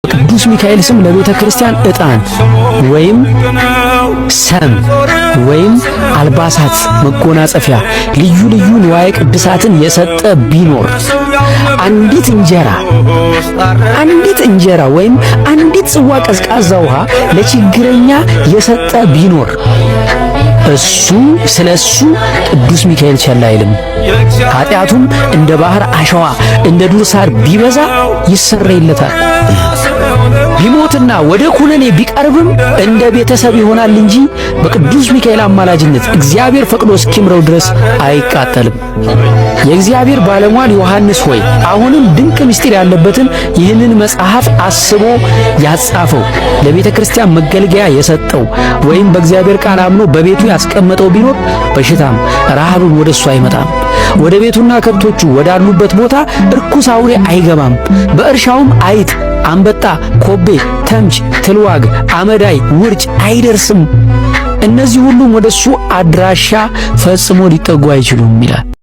በቅዱስ ሚካኤል ስም ለቤተ ክርስቲያን ዕጣን ወይም ሰም ወይም አልባሳት፣ መጎናጸፊያ፣ ልዩ ልዩ ንዋየ ቅድሳትን የሰጠ ቢኖር አንዲት እንጀራ ወይም አንዲት ጽዋ ቀዝቃዛ ውሃ ለችግረኛ የሰጠ ቢኖር እሱ ስለ እሱ ቅዱስ ሚካኤል ቸል አይልም። ኃጢአቱም እንደ ባህር አሸዋ እንደ ዱር ሳር ቢበዛ ይሰረይለታል። ቢሞትና ወደ ኩነኔ ቢቀርብም እንደ ቤተሰብ ይሆናል እንጂ በቅዱስ ሚካኤል አማላጅነት እግዚአብሔር ፈቅዶ እስኪምረው ድረስ አይቃጠልም። የእግዚአብሔር ባለሟል ዮሐንስ ሆይ፣ አሁንም ድንቅ ምስጢር ያለበትን ይህንን መጽሐፍ አስቦ ያጻፈው፣ ለቤተ ክርስቲያን መገልገያ የሰጠው ወይም በእግዚአብሔር ቃል አምኖ በቤቱ ያስቀመጠው ቢኖር በሽታም ረሃብም ወደ እሱ አይመጣም። ወደ ቤቱና ከብቶቹ ወዳሉበት ቦታ እርኩስ አውሬ አይገባም። በእርሻውም አይጥ፣ አንበጣ፣ ኮቤ፣ ተምች፣ ትልዋግ፣ አመዳይ፣ ውርጭ አይደርስም። እነዚህ ሁሉም ወደሱ አድራሻ ፈጽሞ ሊጠጉ አይችሉም ይላል።